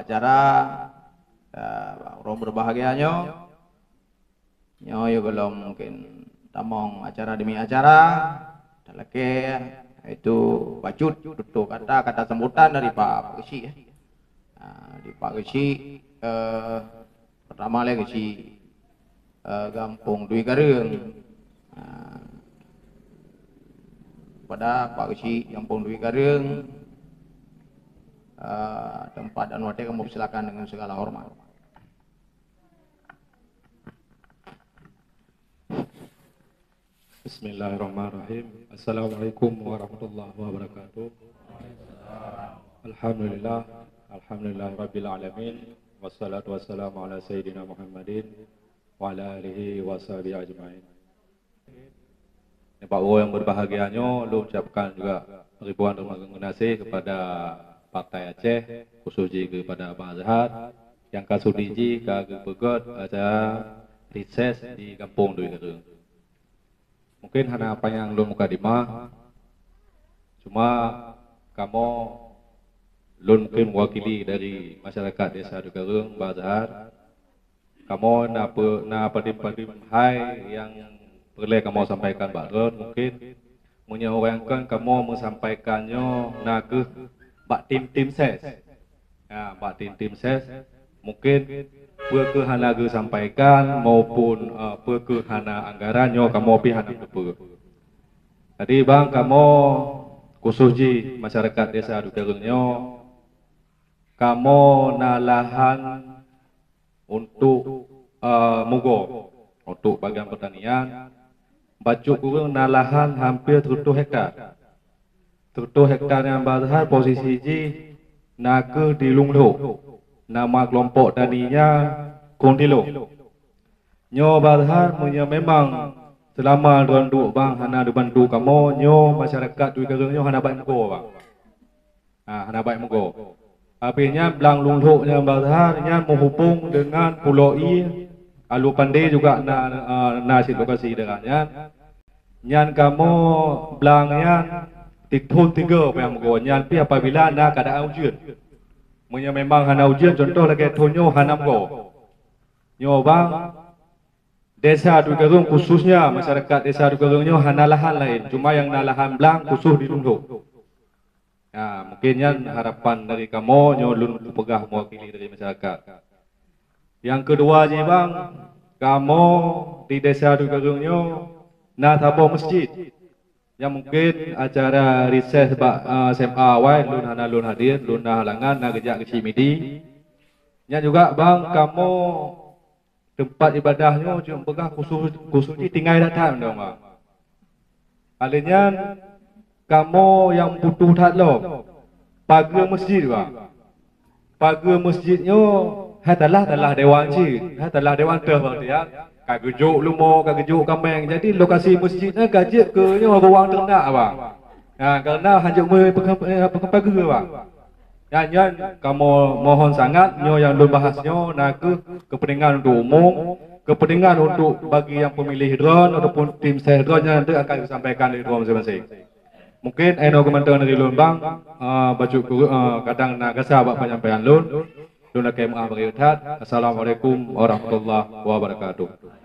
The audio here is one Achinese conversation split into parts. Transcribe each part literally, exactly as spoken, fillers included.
Acara, eh, ureuëng berbahagia nyoe, nyoe yue gohlom mungkin tamong acara demi acara, talakée, yaitu bacut tutoe kata, kata sambutan dari Pak Geuchik, ya. Ah, di Pak Geuchik, eh, pertama lé Geuchik, eh, Gampông Dui Kareueng. Ah, pada Pak Geuchik Gampông Dui Kareueng, eh, tempat dan watée kamoe persilakan dengan segala hormat. Bismillahirrahmanirrahim. Assalamualaikum warahmatullahi wabarakatuh. Alhamdulillah, alhamdulillah rabbil alamin. Wassalatu wassalamu ala sayyidina Muhammadin wa ala alihi wa sahbihi ajmain. Bak uroe nyang berbahagia nyoe, lôn ucapkan juga ribuan terima kasih kepada Partai Aceh, khusus jih kepada Abang Azhar, nyang ka sudi jih ka geupeugét acara reses di Gampông Dui Kareueng. Mungkin hana panyang lôn mukadimah, cuma kamoe, lôn mungkin mewakili dari masyarakat Desa Dui Kareueng, Abang Azhar. Kamoe na peu-, na padum-padum hai nyang peureulée kamoe sampaikan bak droen. Mungkin meunyoe ureuëng kon kamoe meusampaikan nyoe na kheueh bak tim-tim ses. Ya, bak tim-tim ses, mungkin peu kheueh hana geusampaikan maupun, eh, peu kheueh hana anggaran nyoe kamoe pih hana teupeue. Jadi bang kamoe khusus jih masyarakat Desa Dui Kareueng nyoe, kamoe na lahan untuk, eh, mugoe, untuk bagian pertanian, bacut kureueng na lahan hampir seratus hektar. Seratus hektar nyang Abang Azhar posisi jih na kheueh di Lôn Lhok, nama kelompok tani nyan Kong Tilong. Nyoe Abang Azhar, meunyoe memang seulama droen duek bang hana dibantu kamoe, nyoe masyarakat Dui Kareueng nyoe hana baét mugoe bang. Ha, hana baét mugoe. Tapi nyan blang Lôn Lhok nyan Abang Azhar, nyan meuhubong deungon Pulo Ie, Alue Pande juga na, eh, na cit lokasi daerah nyan. Nyan kamoe blang nyan di thon tiga payah mugoe, nyan pih apabila na keuadaan ujeuen. Meunyoe memang hana ujeuen, contoh lagée thon nyoe hana mugoe. Nyoe bang, Desa Dui Kareueng khususnya, masyarakat Desa Dui Kareueng nyoe hana lahan laén, cuma nyang na lahan blang khusus di Lôn Lhok. Nah, mungkin nyan harapan dari kamoe nyoe lôn peugah mewakili dari masyarakat. Nyang keudua jih bang, kamoe di Desa Dui Kareueng nyoe na saboh masjid. Nyang mungkin acara reses bak, eh, S M A awai lôn hana lôn hadir, lôn na halangan, na geujak keuchik midi. Nyan juga bang kamoe teumpat ibadah nyoe jeuet peugah khusus, khusus jih tinggai that-that mantong bang. Alèh nyan kamoe nyang putôh that lom pageue masjid bang. Pageue masjid nyoe hai talah-talah dewan cit, hai talah dewan teuh bang tiat. Ka geujok leumo, ka geujok kaméng. Jadi lokasi masjid nyan ka jeuet keu nyoe ruwang teunak bang. Nah, kareuna hanjeuet meu pageue bang. Nyan, nyan kamoe mohon sangat nyoe nyang lôn bahas nyoe na kheueh keupeuntengan untuk umum, keupeuntengan untuk bagi nyang peumilih droen ataupun tim ses droen nyan nanti akan disampaikan lé droen maséng-maséng. Mungkin inoe keumantong dari lôn bang, eh, bacut ku, eh, kadang na gasa bak penyampaian lôn. Lôn lakée meu'ah bak rayeuk that. Assalamualaikum warahmatullahi wabarakatuh.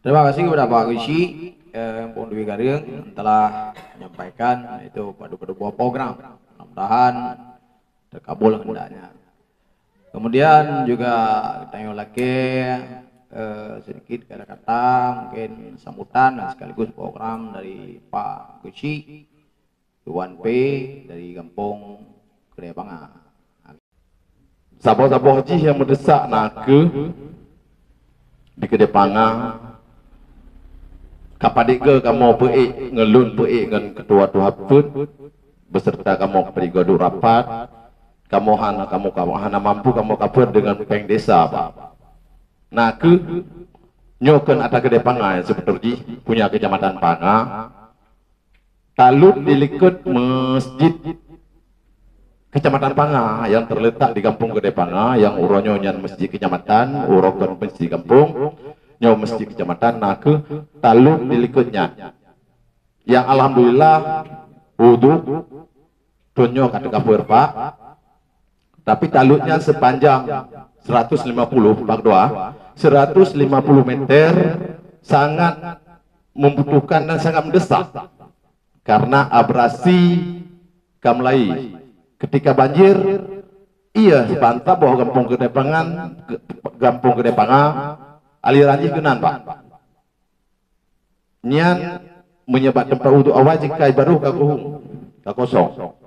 Terima kasih kepada Pak Geuchik, eh, Gampông Dui Kareueng yang telah menyampaikan itu padu-padu buah program. Mudah-mudahan terkabul hendaknya. Kemudian juga tanyoe lakée, eh, sedikit kata-kata mungkin sambutan dan sekaligus program dari Pak Geuchik. Tuan P dari Gampông Keudè Panga. Saboh-saboh jih nyang meudesya na kheueh di Keudè Panga, ka padit goe kamoe peuék ngon lôn, peuék ngon keutua tuha peuet, beserta kamoe ka padit goe duek rapat, kamoe hana, kamoe, kamoe hana mampu kamoe cover deungon péng desa, Pak. Na kheueh nyoe kon ata Keudè Panga nyang seubeutôi jih punya Keucamatan Panga, talot di likot masjid Kecamatan Panga yang terletak di Gampông Keudè Panga, yang uroe nyoe nyan masjid kecamatan, uroe kon masjid gampông, nyoe masjid kecamatan, na kheueh talot di likot nyan. Yang alhamdulillah, uduk, thôn nyoe ka teukaper, Pak. Tapi talot nyan sepanjang seratus lima puluh, Pak Ketua, seratus lima puluh meter, sangat membutuhkan dan sangat mendesak. Karena abrasi ka mulai. Ketika banjir, iya, sepantaboh gampông Keudè Panga, gampông Keudè Panga, aliran jih keunan, Pak. Nyan meunyoe bak teumpat uduk awai jih kai barô ka keuhung, ka kosong.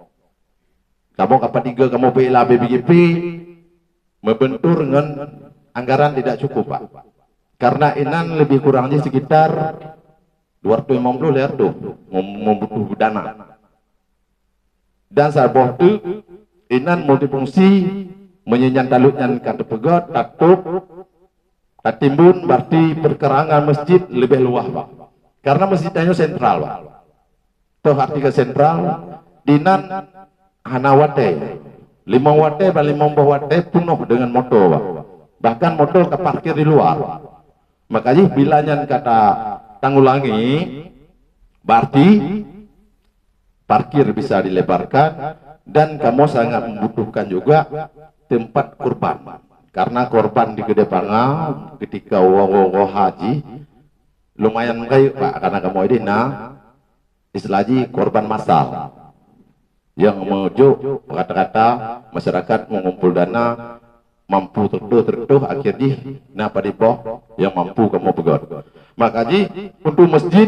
Kamoe ka pat tiga, kamoe bela B B G P, meubeuntur ngon anggaran tidak cukup, Pak. Karena inan lebih kurang jih sekitar dua ratus lima puluh, lhèe ratus mem-, membutuh dana. Dan saboh teuk inan multifungsi, meunyoe nyan talot nyan ka teupeugöt, tatôp, tatimbun, berarti perkarangan masjid leubeh luwah, Pak. Karena masjid tanyoe sentral, Pak. Toh arti ka sentral, dinan hana watèe. Limong watèe, ban limong boh watèe peunoh deungon moto, Pak. Bahkan moto ka parkir di luar. Maka jih bila nyan ka ta-, tanggulangi, berarti parkir bisa dilebarkan, dan kamoe sangat membutuhkan juga tempat kurban. Karena korban di Keudè Panga ketika woe-woe haji lumayan rayeuk, Pak, karena kamoe ideh na istilah jih korban massal. Nyang meujok rata-rata masyarakat mengumpul dana, mampu teutoh-teutoh, akhir jih na padum boh nyang mampu kamoe peugöt. Maka jih untuk masjid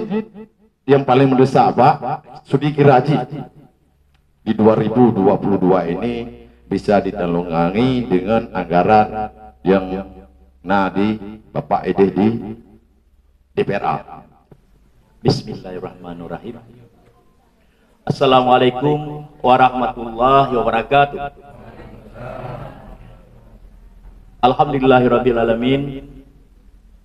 nyang paling mendesak, Pak, sudi kira jih di dua ribu dua puluh dua ini bisa ditanggulangi dengan anggaran nyang na di Bapak ideh di D P R A. Bismillahirrahmanirrahim. Assalamualaikum warahmatullahi wabarakatuh. Alhamdulillahirabbil alamin.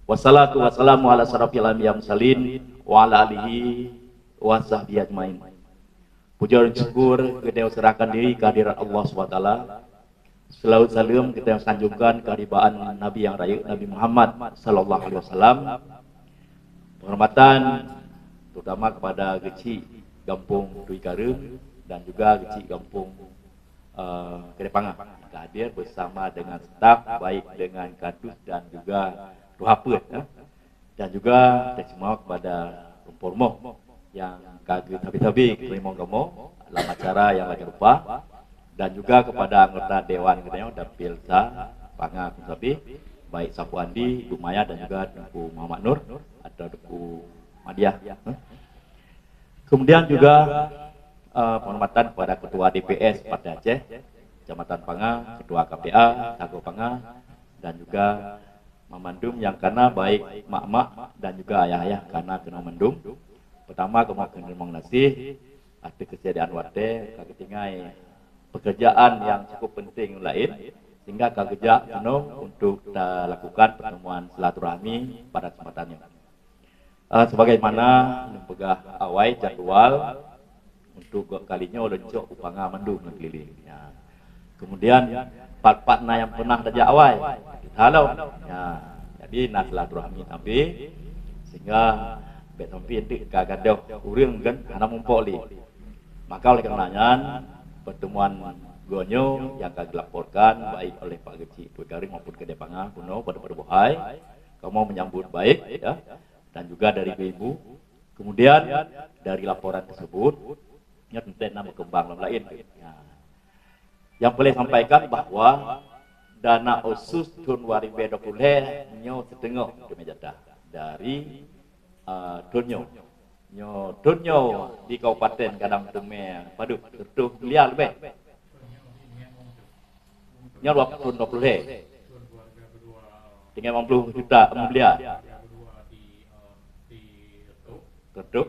Wassalatu wassalamu ala asyrafil anbiya mursalin wa ala alihi wa sahbihi ajmain. Puja dan syukur geutanyoe serahkan diri kehadirat Allah Subhanahu wa Taala. Selawat saleuem geutanyoe sanjongkan keuhadibaan Nabi nyang rayeuk, Nabi Muhammad sallallahu alaihi wasallam. Penghormatan terutama kepada Geuchik Gampông Tui Kareueng dan juga Geuchik Gampông, eh, Keudè Panga, yang ka hadir bersama dengan staf, baik dengan kadus dan juga tuha peuet, eh. Dan juga teurimong kepada rumpok rumoh nyang ka geutabi-tabi keurimong kamoe lam acara nyang lagèe rupa, dan juga kepada anggota dewan geutanyoe Dapil Sa Panga Keusabi, baik Sapu Andi, Ibu Maya, dan juga Teungku Muhammad Nur atau Teungku Madiah. Kemudian juga, eh, penghormatan kepada Ketua D P S Partai Aceh Kecamatan Panga, Ketua K P A Sagoe Panga, dan juga mandum nyang kana, baik mak-mak dan juga ayah-ayah kana keunoe mandum. Pertama, kamoe keuneuk teurimong gaséh ateueh keusediaan watèe ka geutinggai pekerjaan nyang cukup penting laén, sehingga ka geujak keunoe untuk talakukan pertemuan silaturahmi pada kesempatan nyoe. Eh, sebagaimana lôn peugah awai, jadwal untuk göt kali nyoe lôn cok u Panga mandum lam keliling. Ya. Kemudian, pat-pat na nyang pernah tajak awai, halo. Ya. Jadi, na silaturahmi tapi, sehingga bèk sampai nanti ka gadôh ureueng kan hana muphom lé. Maka oleh karena nyan, pertemuan geutanyoe nyang ka geulaporkan baik oleh Pak Geuchik Tui Kareueng maupun Keudè Panga keunoe pada, pada boh hai, kamoe menyambut baik, ya. Dan juga dari ibu-ibu. Kemudian dari laporan tersebut, nyoe teuntèe na berkembang lam laén. Ya. Yang boleh sampaikan bahwa dana otsus thôn dua ribu dua puluh lhèe nyoe siteungoh teumè jatah dari, eh, thôn nyoe. Nyoe thôn nyoe di kabupaten kadang teumè padub, seratus miliar lebih. Nyoe dua puluh, dua puluh lhèe. Tinggai lima puluh juta, lima miliar. Betul.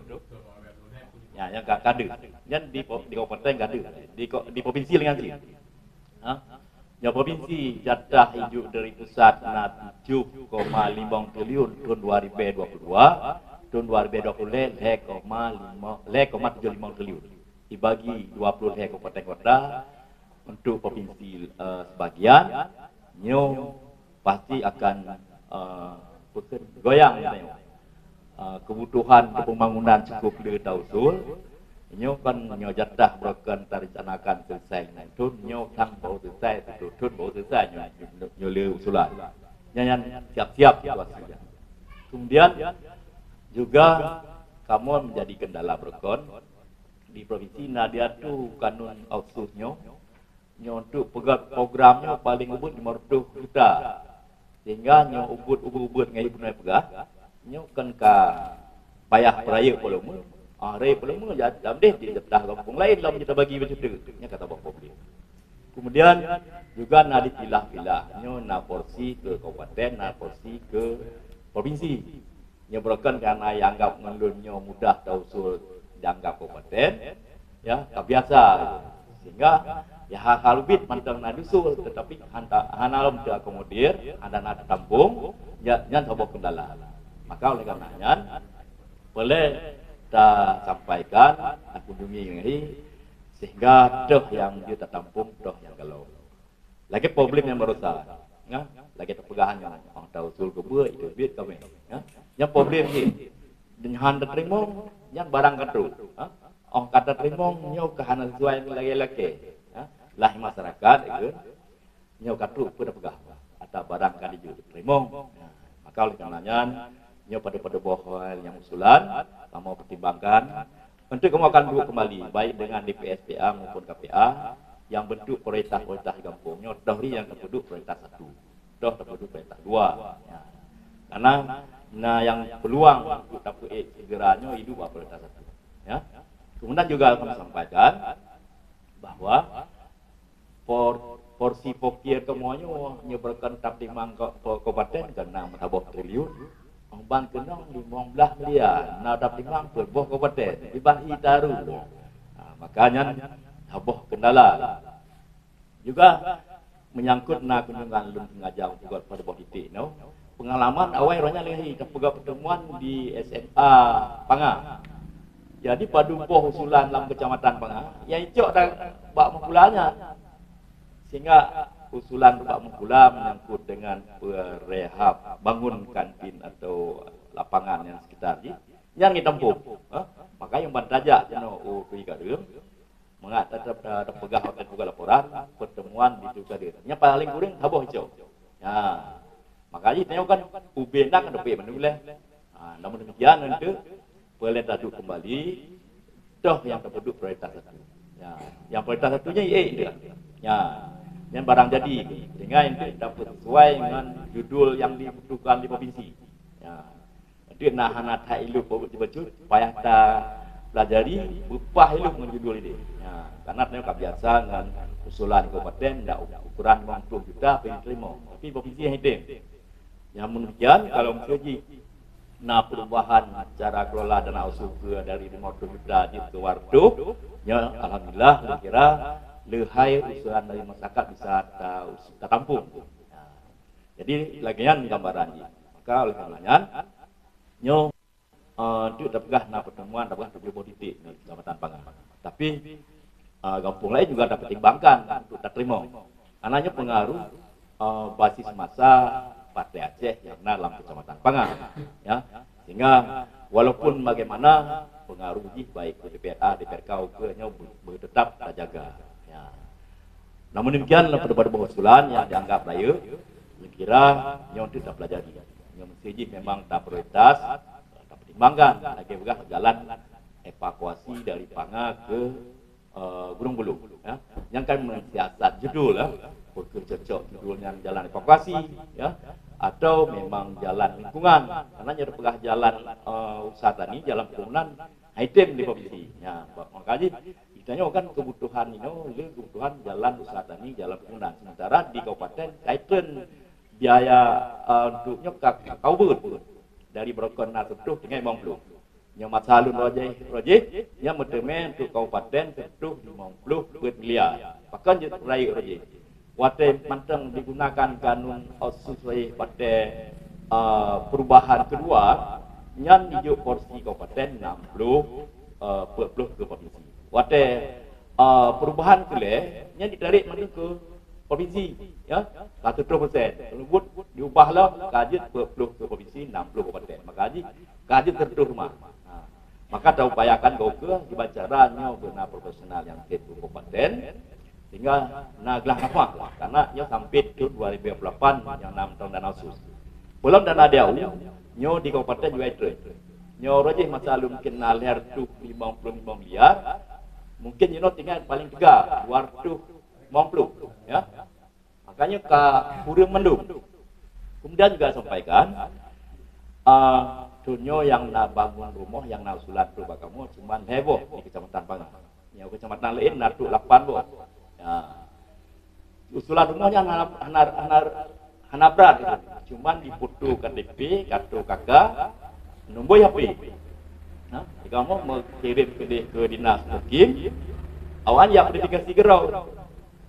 Ya, nyang ka, ka deuh. Nyan di po-, di kabupaten ka deuh. Di ko-, di provinsi laén cit. Ha? Nyoe provinsi jatah ijuk dari pusat na tujoh koma limong triliun thôn dua ribu dua puluh dua, thôn dua ribu dua puluh lhèe, lhèe koma lima, lhèe koma tujoh limong triliun. Dibagi dua puluh lhèe kabupaten kota, untuk provinsi, eh, sebagian, nyoe pasti akan, eh, peukeuh goyang nyoe. Ah, kebutuhan untuk pembangunan cukup le tausul. Nyoe kan nyoe jatah broken tarencanakan selesai ngon thon, nyoe thang baru selesai, tujuh thon baru selesai nyoe, nyoe, nyoe le usulan. Nyan, nyan siap-siap situasi nyan. Kemudian juga kamoe menjadi kendala broken di provinsi na diatu kanun otsus nyoe. Nyoe untuk peugah program nyoe paling ubit lima ratus juta. Sehingga nyoe ubit-ubit ngai peunoh peugah, nyoe kan ka payah peurayeuk volume. Ah, rayeuk volume ya, lam deh di jatah gampông lain lam kita bagi begitu. Nyoe kata bah problem. Kemudian juga na dipilah-pilah. Nyoe na porsi ke kabupaten, na porsi ke provinsi. Nyoe broken karena yang anggap ngon lôn nyoe mudah tausul dianggap kabupaten, ya, ka biasa. Sehingga ya hal-hal ubit mantong na diusul tetapi hana, hana lom teuakomodir, hana na tampung, ya, nyan saboh kendala. Maka oleh karena nyan perlu tasampaikan, takunjungi ngai sehingga toh yang jeuet tatampung, toh yang galom. Lagèe problem nyang barosa, ya, lagèe teupeugah nyoe, oh, tausul keubeue, itu biet kami, ya. Nyang problem jih, nyan han tateurimong, nyan barang ka trok, ha? Oh, ka tateurimong, nyoe ka hana sesuai lagèe lakèe, ya. Lah masyarakat, ikut, nyoe ka trok peue tapeugah, atau barang ka dijok tateurimong. Ya. Maka oleh karena nyan, nyoe pada-pada boh hal nyang usulan, kamoe pertimbangkan, untuk kamoe akan duek kembali, baik dengan D P S P A maupun K P A, yang bentuk prioritas-prioritas di gampông nyoe, toh ri nyang tapeuduek prioritas satu, toh tapeuduek prioritas dua. Ya. Karena na yang peluang untuk tapeuék segera nyoe idup bak prioritas satu. Ya. Kemudian juga kami sampaikan bahwa por-, porsi pokir kamoe nyoe, nyoe beureukon tap limang ko-, ko-, kabupaten keu na meusaboh triliun. Ban keunong limong blaih miliar, na tap limang peuet boh kabupaten, diban i taru. Ha, maka nyan saboh kendala. Juga menyangkut na kunjungan lôn sengaja peugah pada boh titik nyoe. Pengalaman awai roh nyan lagèe tapeugah pertemuan di S M A Panga. Jadi padum boh usulan lam Kecamatan Panga, nyang icok dak bak Mukula nyan. Sehingga usulan bak Mukula menyangkut dengan perehab bangun kantin atau lapangan nyang sekitar jih, nyan geutampông. Ha? Maka nyang ban tajak keunoe u Tui Kadeueng, mangat ta-, ta-, ta-, tapeugah watèe tapeugah laporan, pertemuan di Tui Kadeueng. Nyang paling kureueng saboh icok. Ya. Maka jih tanyoe kan ubé na kan ubé mandum lé. Ha, namun demikian untuk perlu taduek kembali, toh nyang tapeuduek prioritas satu. Ya, nyang prioritas satu nyan ié dia. Ya, nyan barang jadi. Sehingga untuk dapet sesuai dengan judul yang dibutuhkan di provinsi. Ya. Jadi na hana that ilu bacut, payah tapelajari, beupah ilu ngon judul idéh. Ya, karena tanyoe ka biasa ngon usulan kabupaten dak ukuran lima puluh juta pih diterima. Tapi provinsi nyang item. Nyang demikian, kalau misalnya jih na perubahan cara kelola dana otsus keu dari lima ratus juta jeuet keu dua ratus, nyoe alhamdulillah, saya kira leuhai usulan dari masyarakat bisa ta-, tatampung. Nah, jadi lagèe nyan gambaran jih. Maka oleh karena nyan, nyoe, eh, untuk tapeugah na pertemuan, tapeugah tujoh boh titik di Kecamatan Panga. Tapi, eh, gampông laén juga tapertimbangkan untuk tateurimong. Karena nyoe pengaruh, eh, basis masa Partai Aceh nyang na lam Kecamatan Panga, ya. Sehingga walaupun bagaimana pengaruh jih baik ke D P R A, D P R K, ukeue nyoe be-, be-, tetap tajaga. Ya. Namun demikian, pada, pada boh usulan nyang dianggap rayeuk, saya kira nyoe untuk tapelajari. Nyoe mesti jih memang taprioritas, tapertimbangkan lagèe peugah jalan evakuasi dari Panga ke eh, Gunong Bulo, ya. Nyang kan mensiasat judul, ya. Peue cocok judul nyan jalan evakuasi, ya. Atau memang jalan lingkungan. Karena nyang peugah jalan, eh, usaha tani, jalan pembangunan, item di provinsi. Ya, makanya kita nyoe kan kebutuhan inoe, le kebutuhan jalan usaha tani, jalan pembangunan. Sementara di kabupaten, kaitan biaya, eh, untuk nyoe ka, ka ubit. Dari broken na seratus tinggai lima puluh. Nyoe masa lôn rojih, rojih, nyang meuteumé untuk kabupaten seratus lima puluh peuet miliar. Pakon jeuet rayeuk rojih. Watèe mantong digunakan kanun otsus rojih watèe, eh, perubahan kedua, nyan jijok porsi kabupaten enam puluh, eh, peuet puluh keu provinsi. Watèe, eh, perubahan keulhèe, nyan jitarék mandum keu provinsi, ya, seratus persen. Leumbut diubah lom, ka jeuet peuet puluh keu provinsi, enam puluh kabupaten. Maka jih Ka jeuet teureutôh rumoh. Ha. Maka taupayakan goe keuh kiban cara nyoe beuna profesional nyang treb u kabupaten, sehingga na glah nafah lah. Karena nyoe sampai tahun dua ribu dua puluh lapan nyang na mantong dana khusus. Peulom dana D A U, nyoe di kabupaten juga treb. Nyoe roh jih masa lalu mungkin na lhèe reutôh limong ploh limong miliar, mungkin nyoe tinggai paling teuga dua reutôh limong ploh, ya. Makanya ka kureueng mandum. Kemudian juga sampaikan, ah, donya nyang na bangun rumoh nyang na usulan trok bak kamoe cuma lhèe boh di Kecamatan Pangan. Nyang kecamatan laén na trok lapan boh. Ya. Usulan rumoh nyan hana, hana, hana, hana brat. Cuman difoto K T P, kartu K K, nombor H P. Nah, kamoe meukirim keudeh keu dinas mukim. Awaknyan jak verifikasi keudroe.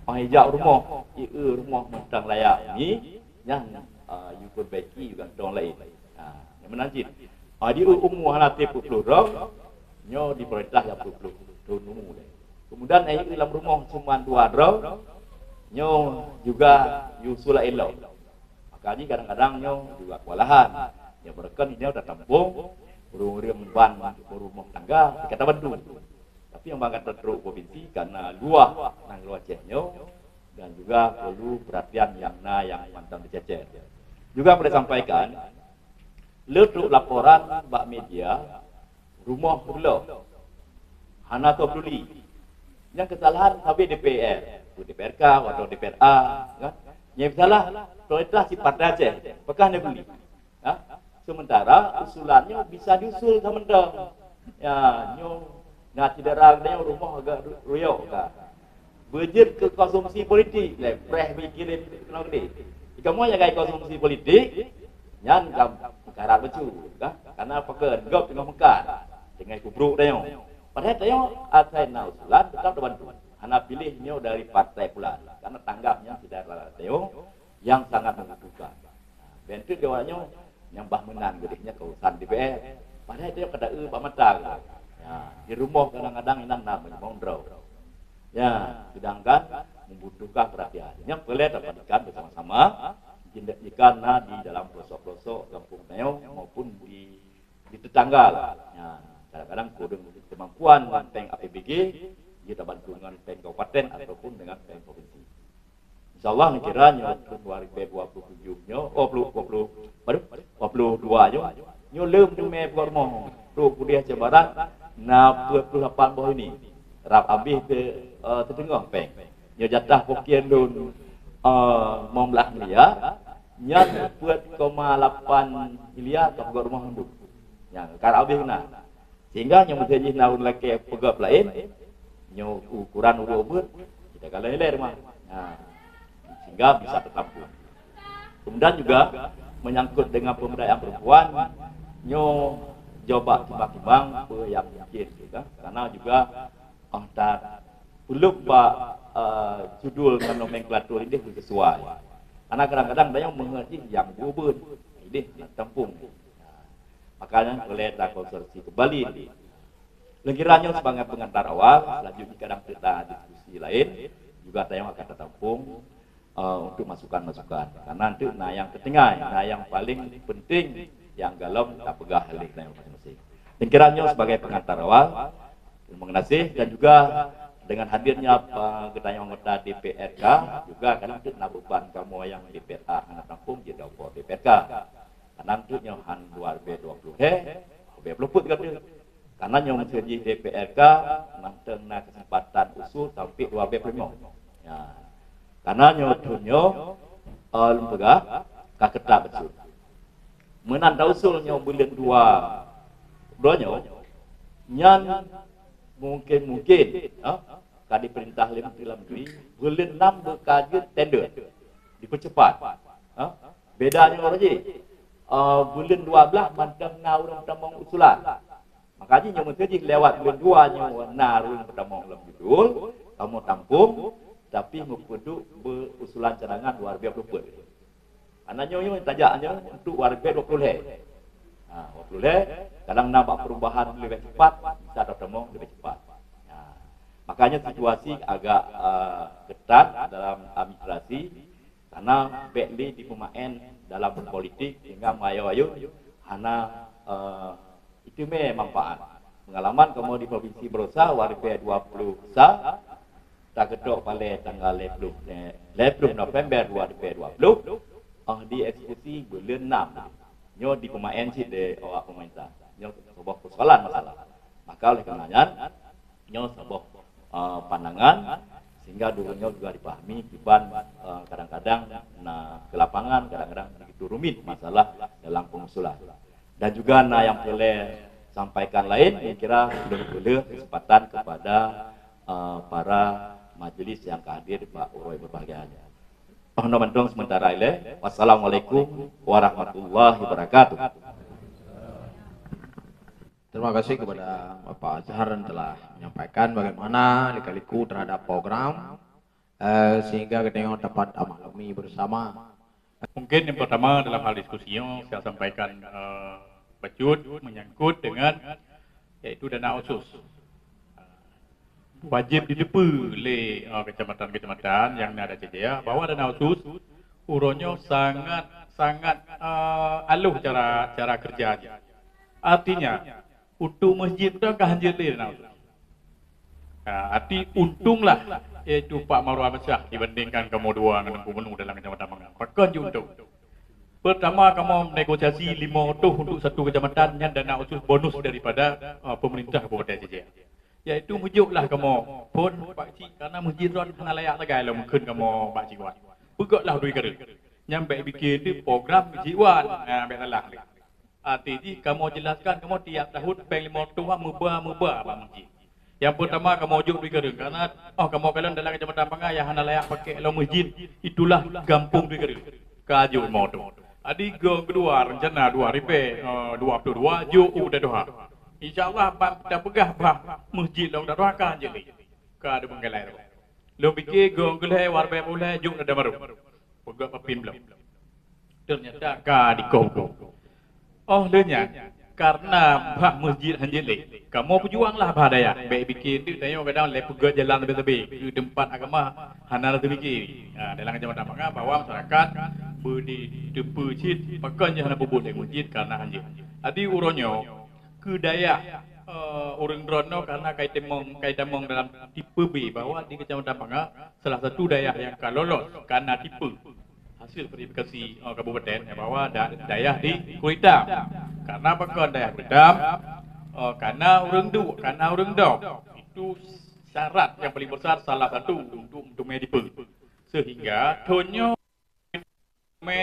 Óh jak rumoh, ié rumoh mantong layak ni, nyan, ah, yue peurbaiki yue gantong laén. Ha, nyang meunan cit. Ah, di umu hana treb peuet ploh droe, nyoe dipeurintah nyang peuet ploh thon umu lé. Kemudian ié lam rumoh cuma dua droe, nyoe juga yue usul laén lom. Maka jih kadang-kadang nyoe juga kewalahan. Nyoe beureukan nyoe tatampông ureueng-ureueng ban rumoh tangga, ka tabantu. Tapi nyang bak gata trok provinsi karena luwah nanggroe Aceh nyoe dan juga perlu perhatian nyang na nyang mantong teucecer. Juga boleh sampaikan, le trok laporan bak media rumoh reuloh hana teu peduli. Nyang keusalahan sabé D P R, D P R K atau D P R A, kan? Nyang salah pemerintah si Partai Aceh, pakon hana peduli. Ha? Sementara usulan nyoe bisa diusul samantong. Ya, nyoe na syedara geutanyoe rumoh agak ru-, ruyok ka. Beujeuet keu konsumsi politik, lé preh beukirim keunoe keudeh. Di kamoe nyang kai konsumsi politik, nyan ka meukarat bacut, ka. Karena pakon gob teungoh meukat, teungoh peubrok tanyoe. Padahai tanyoe asai na usulan tetap tabantu. Hana piléh nyoe dari partai pulan, karena tanggap nyan syedara tanyoe nyang sangat membutuhkan. Bentuk jawab nyoe nyang bah meunan geudeh nyan keurusan D P R. Padahai dia kada eu bak mata ke. Ya, di rumoh kadang-kadang inan na meunyoe droe. Ya, sedangkan membutuhkan perhatian. Nyang peureulée taperhatikan bersama-sama, jika na di dalam pelosok-pelosok kampung tanyoe maupun di, di tetangga lah. Ya, kadang-kadang kurang kemampuan ngon péng A P B G, dia tabantu ngon péng kabupaten ataupun dengan péng provinsi. Insya Allah, kira nyoe tahun dua ribu dua puluh tujuh nyoe, oh, puluh, dua puluh, baru, dua puluh dua nyoe, nyoe lom teumé buat rumoh. Tu pudih Aceh Barat, na dua puluh lapan boh ini. Rab habéh te, eh, teuteungoh péng. Nyoe jatah pokian lôn, eh, lima belas miliar, nyan peuet koma lapan miliar ka buat rumoh mandum. Nyan, ka rab habéh na. Sehingga nyang meuteujih na ureuëng lakée peugöt laén, nyoe ukuran ureuëng ubeuet, kita galak ilée teuma. Ha. Sehingga bisa teutampueng. Kemudian juga menyangkut dengan pemberdayaan perempuan, nyoe coba timbang-timbang peue nyang mungkin, gitu kan. Karena juga, ah, ta-, peuleueh bak, eh, judul ngon nomenklatur idéh sesuai. Karena kadang-kadang ada yang mengaji yang bubun, idéh nak tampung. Makanya boleh ta konsultasi kembali. Lengkira nyoe sebagai pengantar awal, selanjutnya kadang kita diskusi lain, juga tayang akan tatampung, eh, untuk masukan-masukan. Karena untuk na yang ketinggai, na yang paling penting yang galom tapeugah oleh tayang masing-masing. Lengkira nyoe sebagai pengantar awal, terima kasih dan juga dengan hadirnya, eh, geutanyoe anggota D P R K, juga kadang untuk na beban kamoe yang D P R A hana tampung jadi D P R K. Kadang tu nyoe han dua ribu dua puluh he, dua ribu dua puluh kata. Karena nyoe meusti jih D P R K mantong na kesempatan usul sampai dua ribu dua puluh lima. Ya. Karena nyoe tu nyoe, eh, lôn peugah ka ketat betul. Meunan ta usul nyoe buleuen dua, dua nyoe, nyan mungkin-mungkin, ha, ka diperintah lé Menteri Dalam Negeri, buleuen enam beuka jeuet tender, dipercepat. Ha? Beda nyoe lagée, eh, buleuen dua belas mantong na ureuëng peutamong usulan. Maka jih nyoe meuteujih lewat buleuen dua nyoe na ureuëng peutamong lom judul, kamoe tampung, tapi meupeuduek beuusulan cadangan dua ribu dua puluh empat. Karena nyoe, nyoe tajak nyoe untuk warga dua puluh lhèe. Ha, dua puluh lhèe, kadang na bak perubahan lebih cepat, bisa tatamong lebih cepat. Ha. Makanya situasi agak, eh, ketat dalam administrasi, karena bèk lé dipeumaén dalam politik sehingga meurayeuk-rayeuk hana, eh, Teumé manfaat. Pengalaman kamoe di Provinsi Barosa, Waripée dua puluh sa, takeudok balée tanggal lhée ploh, lhée ploh November dua ribu dua puluh, ah, dieksekusi buleuen enam. Nyoe dipeumaén cit lé awak pemerintah. Nyoe saboh persoalan masalah. Maka oleh karena nyan, nyoe saboh, eh, pandangan, sehingga dulu nyoe juga dipahami kiban, eh, kadang-kadang na ke lapangan, kadang-kadang begitu rumit masalah dalam pengusulan. Dan juga na nyang peureulée sampaikan laén, saya kira lôn peuleueh kesempatan kepada, eh, para majelis nyang ka hadir bak uroe berbahagia nyoe. Oh, nyoe mantong sementara ilée. Wassalamualaikum warahmatullahi wabarakatuh. Terima kasih kepada Bapak Azhar yang telah menyampaikan bagaimana lika-liku terhadap program, eh, sehingga kita dapat maklumi bersama. Mungkin yang pertama dalam hal diskusi nyoe saya sampaikan, eh, bacut menyangkut dengan iaitu dana otsus. Wajib jiteupeue lé, eh, kecamatan-kecamatan nyang na di C J A bahwa dana otsus uroe nyoe sangat, sangat, eh, aloh cara, cara kerja jih. Artinya, untuk masjid tu ka hanjeuet lé dana otsus. Ha, arti untunglah, iaitu Pak Marwan Syah dibandingkan kamoe dua ngon Teungku Menu dalam kecamatan Banga. Pakon jih untông? Pertama, kamoe negosiasi lima ratus untuk satu kecamatan, nyan dana otsus bonus daripada, eh, pemerintah Kabupaten C J A. Iaitu meujok lah kamoe phon Pak Cik, karena masjid droen hana layak sagai lom kheun kamoe Pak Cik Wan. Peugöt lah dui kareueng. Nyan bèk pike deuh program Cik Wan. Nah, bèk salah lé. Arti jih kamoe jelaskan, kamoe tiap tahun péng lima ratus meuba-meuba bak masjid. Nyang pertama kamoe jok dui kareueng, karena, oh, kamoe kalon dalam kecamatan Banga nyang hana layak pakai lom masjid, itulah gampông dui kareueng. Ka jok lima ratus. Jadi gong keudua rencana dua ribèe, eh, dua puluh dua jok u Datoha. Insya Allah ban tapeugah bah masjid lom Datoha ka jeuet lé. Ka ada menggalai tu. Lôn pike gong keulhèe, dua ribèe dua puluh lhèe jok Dada Maru. Peugöt papin bloe. Ternyata ka dikoh-koh. Oh lheueh nyan, karena bah masjid hanjeuet lé, kamoe peujuang lah bah dayah. Bèk pike deuh tanyoe kadang lé peugöt jalan leubeh-leubeh keu teumpat agama hana lé teupike. Ha, dalam kecamatan Banga bahwa masyarakat beuditeupeue cit pakon jih hana peubuet lé masjid karena hanjeuet. Jadi uroe nyoe keu dayah, eh, ureueng droeneuh karena kai tamong, kai tamong dalam tipe B bahwa di kecamatan Banga salah satu dayah nyang ka lolos karena tipe hasil verifikasi, eh, kabupaten, ya, bahwa da-, dayah di Kuritang. Karena pakon dayah Kuritang? Eh, karena ureueng duek, karena ureueng dong. Itu syarat yang paling besar, salah satu untuk, untuk meuteumé tipe. Sehingga thon nyoe mé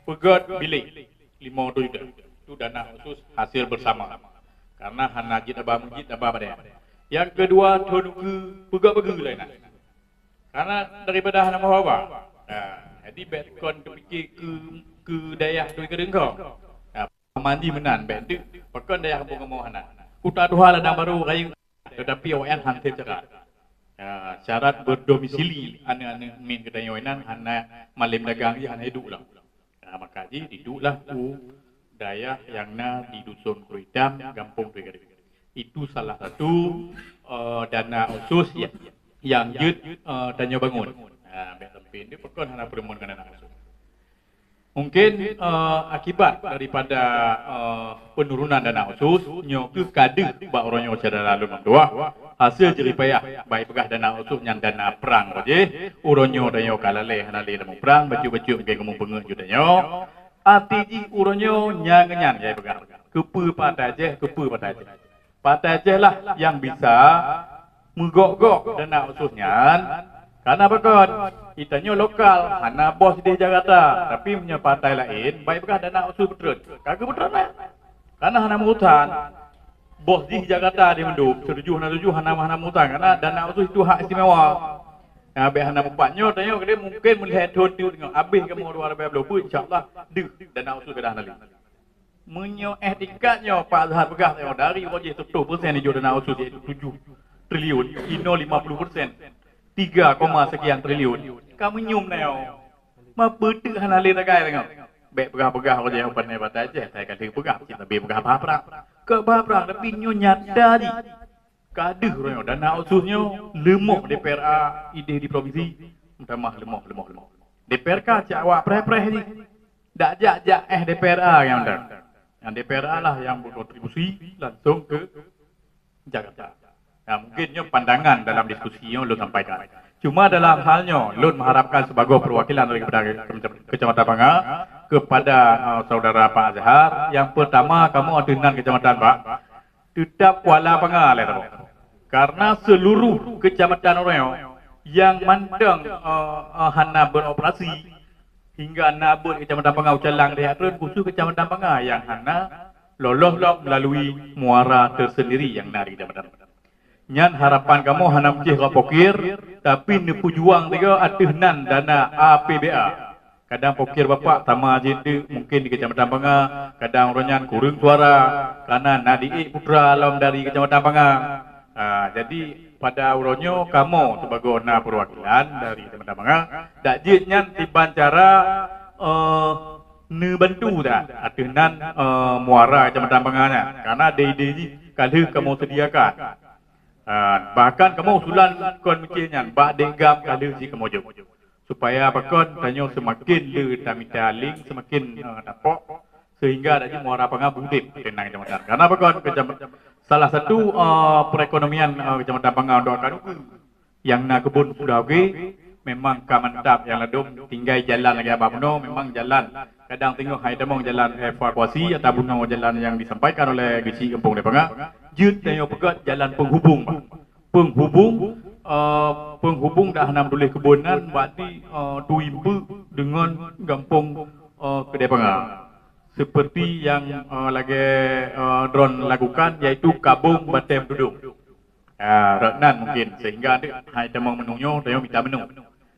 peugöt bilék lima ratus juta. Itu dana khusus hasil bersama. Karena hana jeuet aba masjid, aba pada. Yang kedua, thon ukeue peugöt bageue laén. Karena daripada hana meuhaba. Nah, jadi bèk kon teupike keu, keu dayah dui keu deungkong. Nah, mandi meunan bèk teuk pakon dayah kampung kamoe hana. Kuta Tuha ladang barô rayeuk, tetapi awaknyan han tem syarat. Nah, syarat berdomisili aneuk-aneuk miet geutanyoe nyan hana malém dagang jih hana iduek lom. Nah, maka jih idueklah u dayah nyang na di Dusun Kuritang, Gampông Tui Gadeueng. Itu salah satu, eh, dana khusus ya, nyang jeuet, eh, tanyoe bangun. Nah, bèk sampai ni pakon hana peureumeun ngon dana khusus. Mungkin, eh, akibat daripada, eh, penurunan dana khusus, nyoe keuh ka deuh bak uroe nyoe syedara lôn mandua, hasil jerih payah, bèk peugah dana khusus nyan dana prang roh jih, uroe nyoe tanyoe ka lalé hana lé lam prang, bacut-bacut mungkin kamoe peungeut ju tanyoe. Até jih uroe nyoe nyang nyan, ya, peugah. Keupeue patai jih, keupeue patai jih. Patai jih lah nyang bisa meugok-gok dana khusus nyan. Karena pakon, geutanyoe lokal, hana boh sideh Jakarta. Tapi meunyoe patai laén, bèk peugah dana khusus peutreun. Ka geupeutreun lah. Karena hana meurusan. Boh jih Jakarta di mandum, setuju hana setuju, hana, hana meurusan. Karena dana khusus itu hak istimewa. Nyang habéh hana mupat nyoe, tanyoe keudeh mungkin meulihat thon teuk nyoe, habéh kamoe dua ribèe dua puluh, insya Allah deuh dana khusus ka hana lé. Meunyoe éh tingkat nyoe Pak Azhar peugah tanyoe dari uroe jih tujoh persen ijok dana khusus iaitu tujoh triliun, inoe lima puluh persen, tiga koma sekian triliun. Ka meunyum tanyoe. Ma peue teuk hana lé tagai tanyoe. Bèk peugah-peugah uroe jih nyoe pandai batai jih, tai ka lheueh peugah, cit leubeh peugah bah prang. Keu bah prang, tapi nyoe nyata jih. Ka deuh uroe nyoe dana khusus nyoe leumoh D P R A ideh di provinsi, meutamah leumoh, leumoh, leumoh. D P R K cak awak preh-preh jih. Dak jak-jak éh D P R A nyang mantong. Nyang D P R A lah nyang berkontribusi langsung ke Jakarta. Nah, mungkin nyoe pandangan dalam diskusi nyoe lôn sampaikan. Cuma dalam hal nyoe, lôn mengharapkan sebagai perwakilan daripada Kecamatan Banga kepada, eh, saudara Pak Azhar, yang pertama, kamoe ateueh nan kecamatan, Pak, tetap Kuala Banga lé, Pak. Karena seluruh kecamatan Royong yang mantong, eh, eh, hana beroperasi, hingga na buet Kecamatan Banga ucalang deh, atreun khusus Kecamatan Banga yang hana lolos lom melalui muara tersendiri yang na di Kecamatan Banga. Nyan harapan kamoe hana meucéh rot pokir, tapi neupeujuang tiga ateueh nan dana A P B A. Kadang pokir bapak sama jih teuk mungkin di Kecamatan Banga, kadang uroe nyan kureueng suara, karena na diék putra lom dari Kecamatan Banga. Ha, jadi pada uroe nyoe kamoe sibagoe na perwakilan dari Kecamatan Banga, dak jeuet nyan tiban cara, eh, neubantu dah ateueh nan, eh, muara Kecamatan Banga nyan, karena idé-idé jih ka lheueh kamoe sediakan. Ah, bahkan kamoe usulan kon meucéh nyan bak dek GAM ka lheueh jih kamoe jok. Supaya pakon tanyoe seumaken le tamita link, seumaken, eh, tapok, sehingga dak jeuet muara Banga beudeb keunan kecamatan. Karena pakon kecam-, salah satu, eh, perekonomian, eh, Kecamatan Banga untuk akan ukeue. Yang na keubon sudah oke, memang ka mantap, yang ladom tinggai jalan lagèe abah bunoe, memang jalan kadang teungoh hai tamong jalan evakuasi atau bunoe jalan yang disampaikan oleh Geuchik Gampông Dayeuh Banga, jeuet tanyoe peugöt jalan penghubung, bah. Penghubung, eh, penghubung dak hana meutuléh keubon nan bak di, eh, Tui Mpeuk deungon Gampông, eh, Keudè Banga. Seperti yang, eh, lagèe, eh, droen lakukan, yaitu Kabong Batèe Meutudong. Ah, rot nan mungkin sehingga dek hai tamong menu nyoe, tanyoe mita menu.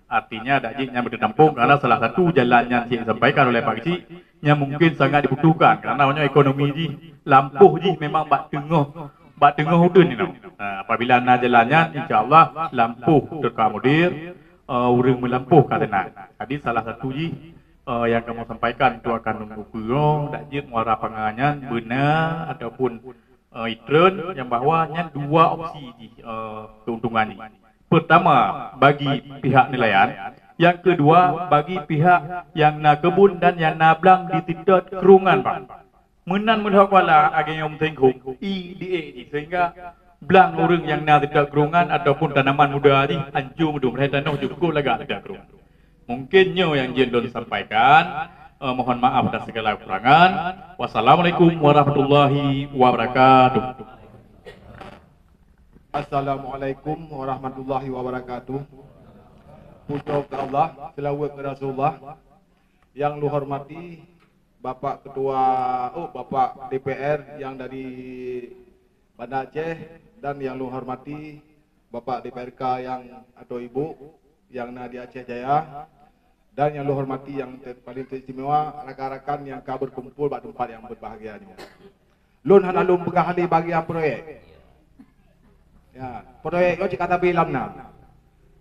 Artinya dak jeuet nyan beuteunampung karena salah satu jalan nyan cit disampaikan oleh Pak Geuchik nyan mungkin sangat dibutuhkan karena awaknyoe ekonomi jih lampôh jih memang bak teungoh, bak teungoh uteuen inoe. Ah, apabila na jalan nyan, insya-Allah lampôh teuka mudir, eh, ureueng meulampôh ka teunang. Jadi salah satu jih, eh, yang kamoe sampaikan tu akan nunggu peue, dak jeuet muara Banga nyan beuna ataupun eh, itreun nyang bahwa nyan dua opsi jih, eh, keuntungan jih. Pertama, bagi pihak nelayan, yang kedua, bagi pihak yang na keubon dan yang na blang di seutôt krueng nyan, Pak. Meunan meuhok wala ageng nyang meusingkong, i diék jih, sehingga blang ureueng nyang na seutôt krueng nyan ataupun tanaman muda jih hancô meudum, padahai tanoh cukup lagak seutôt krueng. Mungkin nyoe nyang jeuet lôn sampaikan. Eh, mohon maaf atas segala kekurangan. Wassalamualaikum warahmatullahi wabarakatuh. Assalamualaikum warahmatullahi wabarakatuh. Puja keu Allah, seulaweuet keu Rasulullah. Yang lôn hormati Bapak Ketua, oh, Bapak D P R yang dari Banda Aceh dan yang lôn hormati Bapak D P R K yang atau Ibu yang na di Aceh Jaya, dan yang lôn hormati yang te-, paling teristimewa rakan-rakan yang ka berkumpul bak tempat yang berbahagia nyoe. Lôn hana lôn peugah lé bagian proyek. Ya, proyek nyoe cit ka sabe lam na.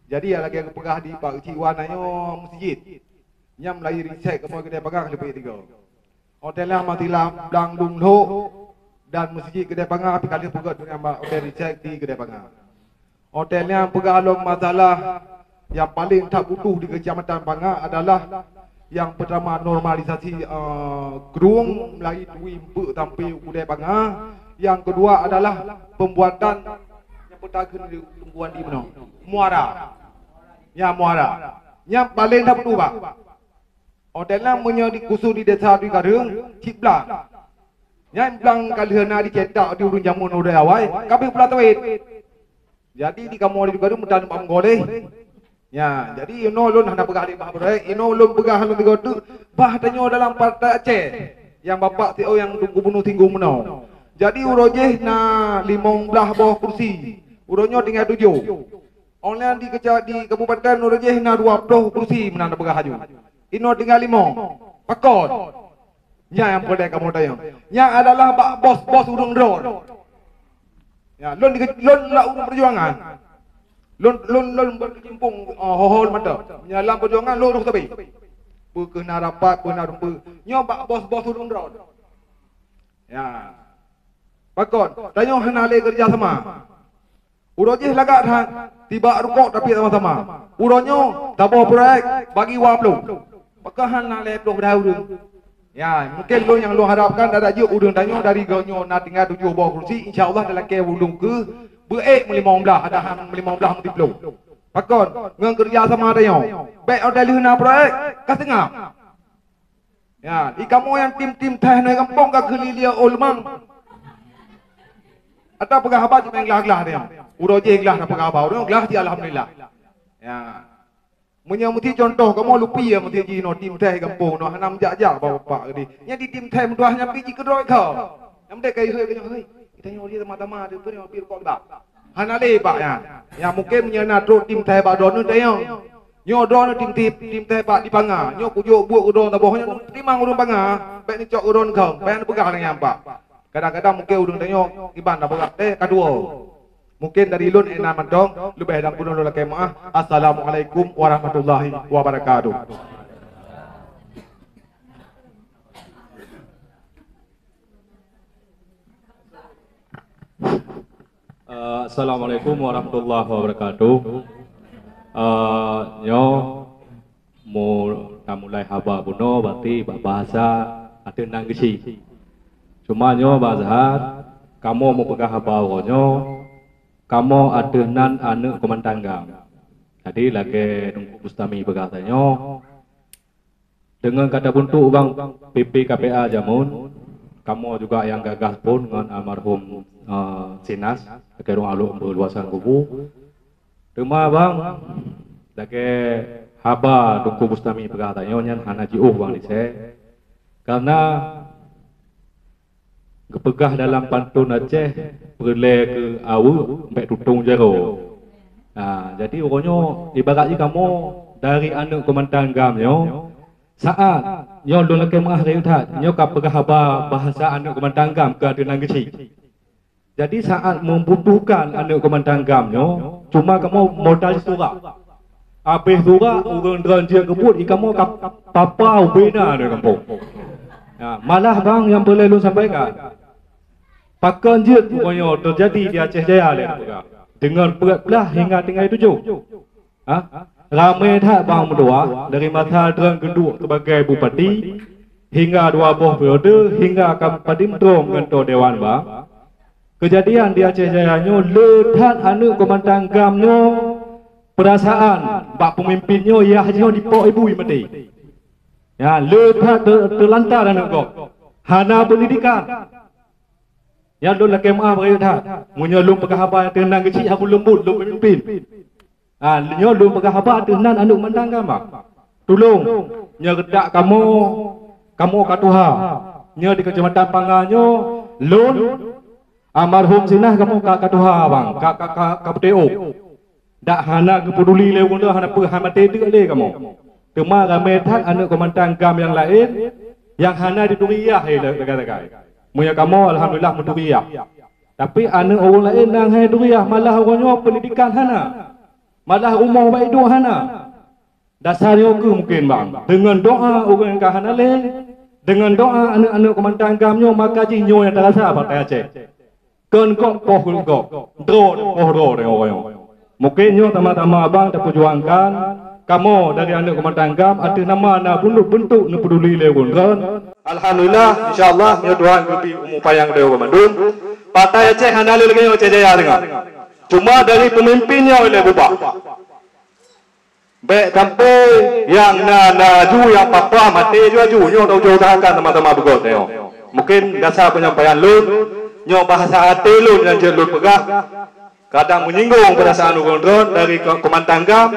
Jadi, ya lagèe geupeugah di Pak Geuchik Wan nyoe meuseujid. Nyan meulayeue recheck kamoe keudè Banga leubeh tiga. Hotel nyan meusilah blang dum lhok dan meuseujid keudè Banga pih ka lheueh peugöt deungon hotel recheck di keudè Banga. Hotel nyan peugah lom masalah nyang paleng that butuh di Kecamatan Banga adalah yang pertama normalisasi, eh, krueng meulayeue Tui Mpeuk sampai u keudè Banga. Yang kedua adalah pembuatan nyang peutageun di lingkungan di meunoe. Muara. Nyan muara. Nyan paleng that butuh, Pak. Hotel nyan meunyoe di khusus di desa di Kareueng, cit blang. Nyan blang ka lheueh na dicetak di ureueng jameun uroe awai, ka beuet pula tawet. Jadi di kamoe di Kareueng meutan bak meugoleh. Nya, jadi inoe lôn hana peugah lé bah proyek, inoe lôn peugah lôn tiga teuk, bah tanyoe dalam Partai Aceh nyang Bapak T O nyang gubunur singgung meunoe. Jadi uroe jih na limong blaih boh kursi. Uroe nyoe tinggai tujoh. Online di keca-, di kabupaten uroe jih na dua ploh kursi meunan tapeugah laju. Inoe tinggai lima. Pakon? Nyan nyang peureulèe kamoe tanyong. Nyan adalah bak bos-bos ureueng droe. Ya, lôn di-, lôn lah ureueng peujuangan. Lôn, lôn, lôn berkecimpung, eh, ho-ho mata. Nyan lam peujuangan lôn roh sabe. Peu keuh na rapat, peu na rumpeu. Nyoe bak bos-bos ureueng droe. Ya. Pakon? Tanyoe hana lé keureuja sama. Uroe jih lagak that, tibak rukok tapi sama-sama. Uroe nyoe taboh proyek bagi dua ploh. Pakon hana lhèe ploh blah ureueng. Ya, mungkin lôn nyang lôn harapkan, adak jeuet ureuëng tanyoe dari geuh nyoe na tinggai tujoh boh kursi, insya Allah talakée ulôn keu beuék meulimong blaih, adak han meulimong blaih meutiploh. Pakon, ngon keureuja sama tanyoe. Bék watée lheueh na proyek, ka seungab. Ya, di kamoe nyang tim-tim thèh neu gampông ka keulilia ôh leumang. Ata peugah haba cuma glah-glah tanyoe. Uroe jih glah na peugah haba, uroe glah cit alhamdulillah. Ya. Meunyoe meusti contoh kamoe lupi ya, meusti jinoe tim thèh gampông nyoe hana meujak-jak bapak-bapak geude. Nyan di tim thèh meutuah nyan pi jikeudroe keu. Nyang dek kai hei keu nyoe hei. Kita nyoe dia sama-sama ada pun yang pir kok dah. Hana lé bak nyan. Ya mungkin meunyoe na trok tim thèh bak droeneuh tayong. Nyoe droeneuh tim tim tim thèh bak di Panga. Nyoe kujok buet keu droeneuh taboh nyoe teurimong ureuëng Panga. Bèk neucok keu droeneuh keu. Bèk neupeugah lagèe nyan bak. Kadang-kadang mungkin ureuëng tanyoe kiban dah beurah teh kadua. Mungkin dari lôn inan mantong, leubeh dan peue lôn lakèe meu'ah. Assalamualaikum warahmatullahi wabarakatuh. Eh, Assalamualaikum warahmatullahi wabarakatuh. Eh, nyoe mu-, tamulai haba bunoe berarti bak bahasa ateueh nan geuchik. Cuma nyoe Bang Azhar, kamoe mupeugah haba uroe nyoe, kamoe ateueh nan aneuk Komandan GAM. Jadi lagèe Teungku Bustami peugah tanyoe, deungon ka tabeuntuk Bang P P K P A jameun, kamoe juga nyang gagas phon ngon almarhum, eh, Sinas, lagèe ureueng alok beuh luasan kubu. Teuma Bang, lagèe haba Teungku Bustami peugah tanyoe nyan hana jiôh Bang Lise. Karena geupeugah dalam pantôn Aceh, "Peureulèe keu aweuek bèk tutong jaroe." Nah, jadi uroe nyoe ibarat jih kamoe dari aneuk Komandan GAM nyoe, saat nyoe lôn lakèe meu'ah rayeuk that, nyoe ka peugah haba bahasa aneuk Komandan GAM keu ateueh nan geuchik. Jadi saat membutuhkan aneuk Komandan GAM nyoe, cuma kamoe modal surat. Habéh surat, ureueng droen jeuet keu buet, di kamoe ka papa ubena di gampông. Ya, malah Bang nyang peureulèe lôn sampaikan. Pakon jeuet uroe nyoe teujadi di Aceh Jaya lé peugah. Deungon peuet blah hingga tinggai tujoh. Ha? Ramé that Bang meudoa dari masa droen geuduek sebagai bupati hingga dua boh periode hingga ka padum droe meugantoe dewan Bang. Keujadian di Aceh Jaya nyoe le that aneuk Komandan GAM nyoe peurasaan bak peumimpin nyoe yah jinoe dipok ibu maté. Ya, le that te-, teulantar aneuk gob. Hana peundidikan. Nyan lôn lakèe meu'ah rayeuk that. Meunyoe lôn peugah haba nyang teunan geuchik haba leumbot lôn peumimpin. Ha, nyoe lôn peugah haba ateueh nan aneuk Komandan GAM. Tulông, nyoe geudak kamoe, kamoe ka tuha. Nyoe di Keucamatan Panga nyoe, lôn, almarhum Sinah kamoe ka, ka tuha, Bang, ka, ka, ka, ka peuteuk. Dak hana geupeuduli lé ureueng nyoe, hana peue, hana maté deuk lé kamoe. Teuma ramé that aneuk Komandan GAM nyang laén nyang hana jituri yah lé lagèe-lagèe. Meunyoe kamoe alhamdulillah meuturi yah. Tapi aneuk ureueng laén nyang hana jituri yah, malah uroe nyoe peundidikan hana. Malah rumoh bak iduek hana. Dasar nyoe keuh mungken, Bang. Deungon doa ureueng ka hana lé, deungon doa aneuk-aneuk Komandan GAM nyoe, maka jih nyoe nyang tarasa Partai Aceh. Kon gob poh gob, droe poh droe deungon uroe nyoe. Mungken nyoe teuma-teuma Bang tapeujuangkan kamoe dari aneuk Komandan GAM ateueh nama na beuntuk-beuntuk neupeuduli lé ureueng droen. Alhamdulillah, insya Allah nyoe Tuhan geubri umu panyang droe mandum. Partai Aceh hana lé lagèe nyoe Aceh Jaya deungon. Cuma dari peumimpin nyoe lé bubah. Bèk sampoe nyang na, na aju nyang papa maté aju-aju. Nyoe tausahakan sama-sama beugöt nyoe. Mungken dasar penyampaian lôn, nyoe bahasa até lôn nyang jeuet lôn peugah. Kadang menyinggung perasaan ureueng droen dari ko-, Komandan GAM,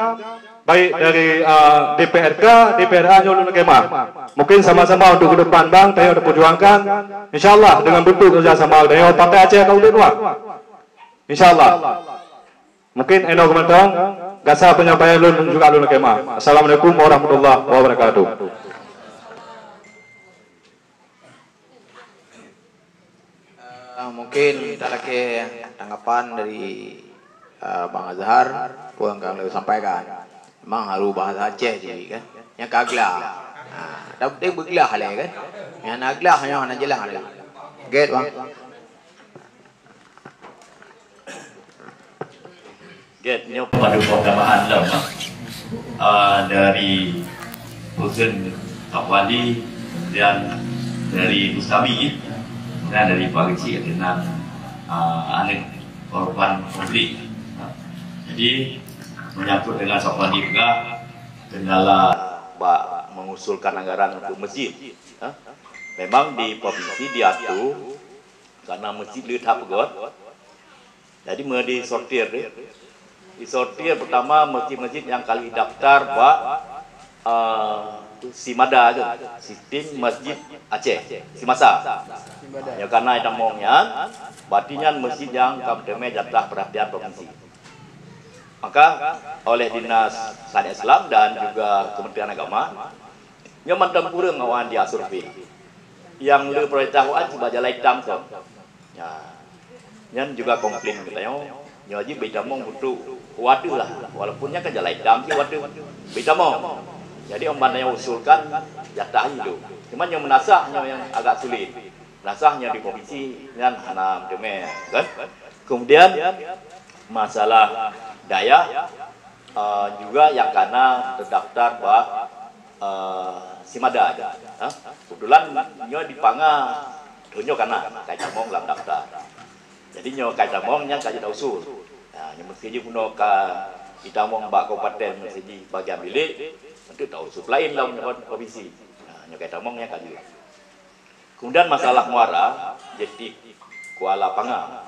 baik dari, ah, D P R K, D P R A nyoe lôn lakèe meu'ah. Mungken sama-sama untuk ke depan bang, tanyoe tapeujuangkan. Insya Allah dengan bentuk kerjasama tanyoe Partai Aceh akan udép luar. Insya Allah. Mungkin inoe keumantong, gasa penyampaian lôn juga lôn lakèe meu'ah. Assalamualaikum warahmatullahi wabarakatuh. Eh, mungkin talakèe tanggapan dari, eh, Bang Azhar, peue nyang ka lôn sampaikan. Memang harus bahasa Aceh jih kan. Nyang ka glah. Ha, dak penting beuglah lé kan. Nyang na glah nyoe hana jeulaih lé. Gèt, Bang. Gèt nyoe padu peutambahan lom, ah, dari Husein Pak Wali dan Dari Bustami, ya. Kemudian dari Pak Keuchik, dengan, ah, aneuk korban konflik. Jadi, menyangkut dengan sopan juga, kendala bak mengusulkan anggaran untuk masjid, ya. Memang di provinsi diatur, karena masjid le that peugöt, jadi, meu disortir deh. Disortir pertama masjid-masjid nyang ka lheueh daftar bak, eh, Simada tu, Sistem Masjid Aceh, Simasa. Nyoe kana itamong nyan, berarti nyan masjid nyang ka meuteumé jatah perhatian provinsi. Maka oleh Dinas Syariat Islam dan juga Kementerian Agama, nyoe mantong kureueng awaknyan jisurvei. Nyang le prioritas awaknyan cit bak jalan itam kon. Ya. Nyan juga komplain geutanyoe, nyoe jih beutamong butuh wadah lah. Walaupun nyan ka jalan itam cit wadah beutamong. Jadi, 'oh ban tanyoe usulkan jatah jih dulu. Cuma nyoe meunasah nyoe nyang agak sulit. Meunasah nyoe di provinsi nyan hana meuteumé, kan? Kemudian masalah dayah, eh, juga nyang kana terdaftar bak, eh, Simada. Ha? Kebetulan nyoe di Panga, nyoe kana, ka itamong lam daftar. Jadi nyoe ka itamong nyan ka jeuet tausul. Ha, nyoe meusti jih bunoe ka itamong bak kabupaten, meusti jih bagian bilék, untuk tausul laén lam provinsi. Ha, nyoe ka itamong nyan ka jeuet. Kemudian masalah muara, jeuet di Kuala Panga.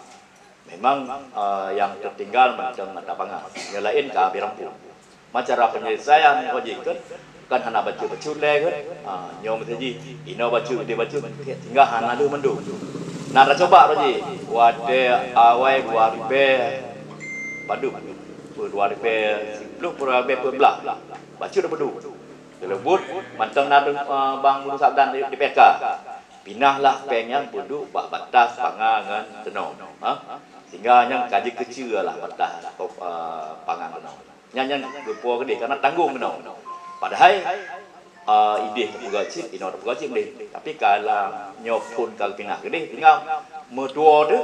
Memang, eh, nyang tertinggal mantong ata Panga. Nyoe laén ka habéh rampung. Ma cara penyelesaian nyoe jih kan, kan hana bacut-bacut lé kan. Ha, nyoe meusti jih, inoe bacut, idéh bacut, tinggai hana lheueh mandum. Nah, tacoba roh jih, watée awai dua ribée padub, dua ribée siplôh, dua ribée dua belas, bacut padub. Teuleubuet mantong na, eh, bang Guru Sabdan di, di P K. Pinah lah péng nyan peuduek bak batas Panga ngon Teunom. Ha? Sehingga nyan ka jikeuceue lah batas, eh, Panga Teunom. Nyan, nyan geupo keudeh, karena tanggong keunoe. Padahai, eh, idéh teupeugah cit, inoe teupeugah cit deh. Tapi kalau nyoe phon ka geupinah keudeh, tinggai meutuwoe teuh,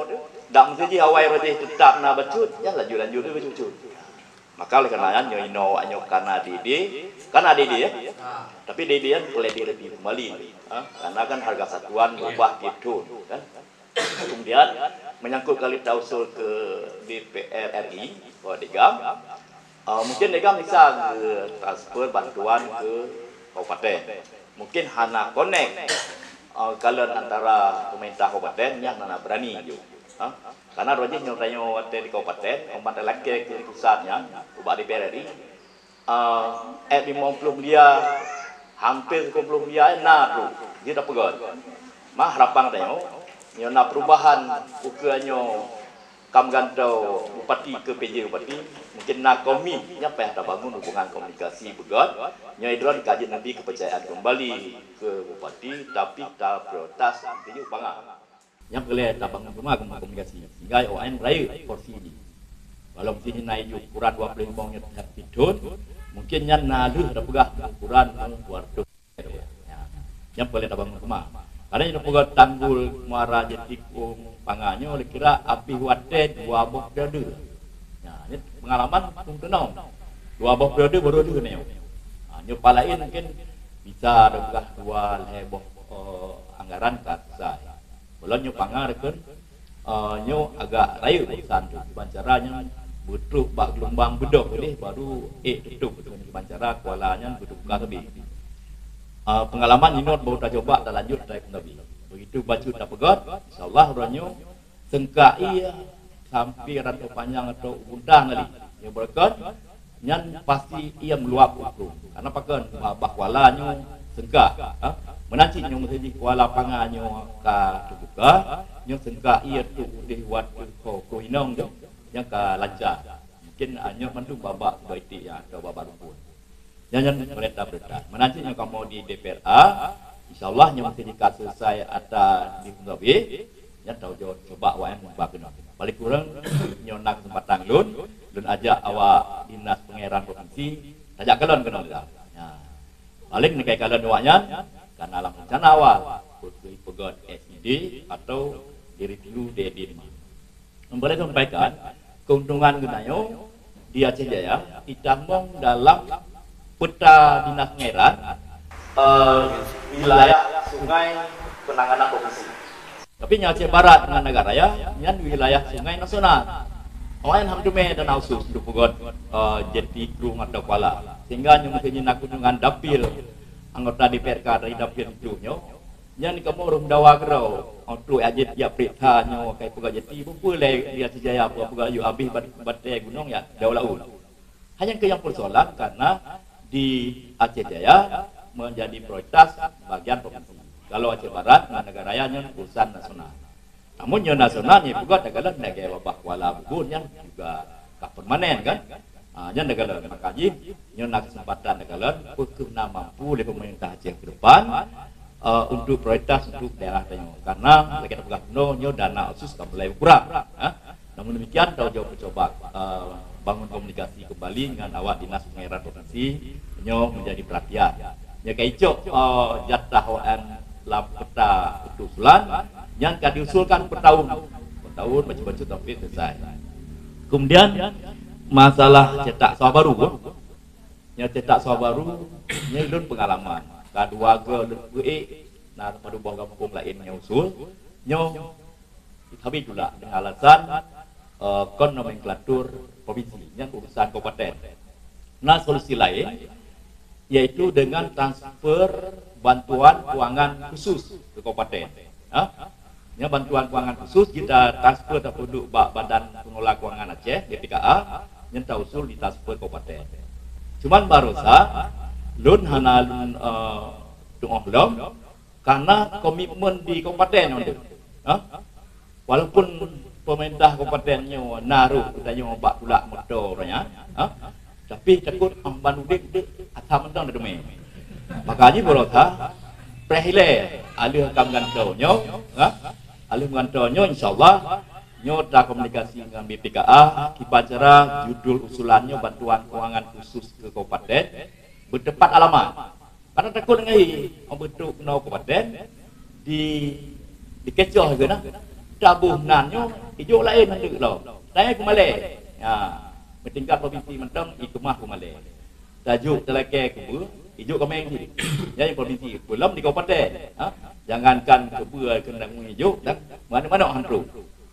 dak meusti jih awai roh jih teutap na bacut, nyan laju-laju teuh bacut-bacut. Maka oleh karena nyan, nyoe inoe awak nyoe kana di idéh, kana di idéh, ya. Tapi di idéh nyan peureulée direview kembali. Ha? Karena kan harga satuan berubah tiap tahun, kan. Kemudian, menyangkut kali tausul ke D P R R I, bahwa Degam, eh, mungkin Degam bisa transfer bantuan ke kabupaten. Mungkin hana connect, eh, kalon antara pemerintah kabupaten nyang hana berani ju. Ha? Karena roh jih nyoe tanyoe watée di kabupaten, umat talakée ke pusat nyan, ubak D P R R I, eh, eh, limong ploh miliar, hampir sikureueng ploh miliar na tu, jeuet tapeugöt. Ma harapan tanyoe, nyoe na perubahan ukeue nyoe ka meugantoe bupati keu P J bupati, mungkin na komi nyang payah tabangun hubungan komunikasi beugöt, nyoe droe ka jeuet neubi keupeurcayaan keumbali keu bupati, tapi ta prioritas P J Panga. Nyang peureulée tabangun teuma komunikasi, sehingga awaknyan rayeuk porsi jih. Walau mungkin na iju ukuran dua puluh limong nyoe tiap thon, mungkin nyan na lheueh tapeugah ukuran dua ratus. Ya. Nyang peureulée tabangun teuma. Karena nyang peugah tanggul muara Jetikung Panga nyoe, lé kira abéh watée dua boh periode. Ya, nyoe pengalaman Kung Teunom. Dua boh periode baru lheueh nyoe. Ha, nyoe palaén mungkin bisa tapeugah dua lhée boh, eh, anggaran ka selesai. Ulôn nyoe Panga reukon, eh, nyoe agak rayeuk urusan tu. Kiban cara nyan beutrok bak geulumbang beudôh uleh baru ék teutôp ngon kiban cara kuala nyan beutuka sabe. Eh, pengalaman inot baru tacoba talanjut taék sabe. Begitu bacut tapeugöt, insya Allah uroe nyoe seungka ie sampoe Ranto Panyang atau Ubuntan tadi. Nyoe beureukat, nyan pasti ie meuluap u krueng. Karena pakon, bah, bah kuala nyoe seungka, ha? Meunan cit nyoe meuseujih kuala Panga nyoe ka teubuka, nyoe seungka ie trok udeh watèe keu, keu inong nyoe, nyang ka lancar. Mungkin, ah, nyoe mandum babah sidroe iték nyan atau babah rumpun. Nyan, nyan peurintah-peurintah. Meunan cit nyoe kamoe di D P R A, insya Allah nyoe meuseujih ka selesai ata di Punggabi. Nyan tau jok cuba awaknyan muba keunoe. Paling kurang, nyoe na keuseumpatan lôn, lôn ajak awak dinas pengairan provinsi, tajak kalon keunoe lé. Nyan. Paling neukai kalon awaknyan, karena lam rencana awal, beutôi peugöt S I D atau direview di, di rumah. Boleh sampaikan, keuntungan geutanyoe di Aceh Jaya, itamong dalam peta dinas pengairan, eh, wilayah sungai penanganan provinsi. Tapi nyang Aceh Barat ngon Nagan Raya, nyan wilayah sungai nasional. Awaknyan han teumé dana khusus untuk peugöt, eh, jeti krueng atau kuala. Sehingga nyoe mungkin nyan aku dengan dapil anggota D P R K dari dapil tujuh nyoe. Nyan kamoe ureueng meudawa keudroe untuk ajét jak peuriksa nyoe kai peugöt jeti, peue-peue lé di Aceh Jaya peugöt-peugöt yue habéh bat-, batée gunong ya dawa laôt. Hanya ke yang persoalan karena di Aceh Jaya menjadi prioritas bagian provinsi. Kalau Aceh Barat ngon Nagan Raya nyan urusan nasional. Namun nyoe nasional nyoe peugöt Nagan Raya lagée wabah kuala bubon nyan juga ka permanen kan. Ha, nyan Nagan Raya maka jih nyoe na kesempatan Nagan Raya peue keuh na mampu lé pemerintah Aceh ke depan, eh, untuk prioritas untuk daerah tanyoe. Karena lagée tapeugah keunoe nyoe dana otsus ka mulai berkurang. Ha. Namun demikian, taujok peucoba, eh, bangun komunikasi kembali dengan awak Dinas Pengairan Provinsi, nyoe menjadi perhatian. Nyoe ka icok, eh, jatah awaknyan lam peta untuk usulan, nyan ka diusulkan per tahun. Per tahun bacut-bacut sampai selesai. Kemudian, masalah cetak sawah baru. Nyoe cetak sawah baru, nyoe lôn pengalaman. Ka dua go lôn peuék, na padub boh gampông laén nyoe usul. Nyoe Habéh tulak dengan alasan, eh, kon nomenklatur provinsi, nyan urusan kabupaten. Nah, solusi lain yaitu dengan transfer bantuan kewangan khusus ke kabupaten. Ha? Nyan bantuan kewangan khusus kita transfer tapeuduk bak Badan Pengelola Kewangan Aceh, B P K A, nyan tausul ditransfer kabupaten. Cuman barosa lôn hana lôn, eh, tuoh lom, karena komitmen di kabupaten nyoe. Ha? Walaupun pemerintah kabupaten nyoe naruh geutanyoe bak tulak moto uroe nyan, ha? Tapi takot ah ban udeb dek asam mantong dah deungoe. Maka jih beurota preh ilée aleuh ka meugantoe nyoe, ha? Aleuh meugantoe nyoe, insya-Allah nyoe takomunikasi ngon B P K A kiban cara judul usulan nyoe bantuan kewangan khusus ke kabupaten bertepat alamat. Karena takot ngai, oh, beutôi keunoe kabupaten di, dikecoh keunan. Taboh nan nyoe ijok laén nyan deuk lom. Laén keumalée. Ha, meutingkat provinsi mantong ikeumah keumalée. Tajok talakée keubeue, ijok kameng cit. Jadi provinsi peulom di kabupaten. Ha? Jangankan keubeue keunan ijok dan manok-manok han trok.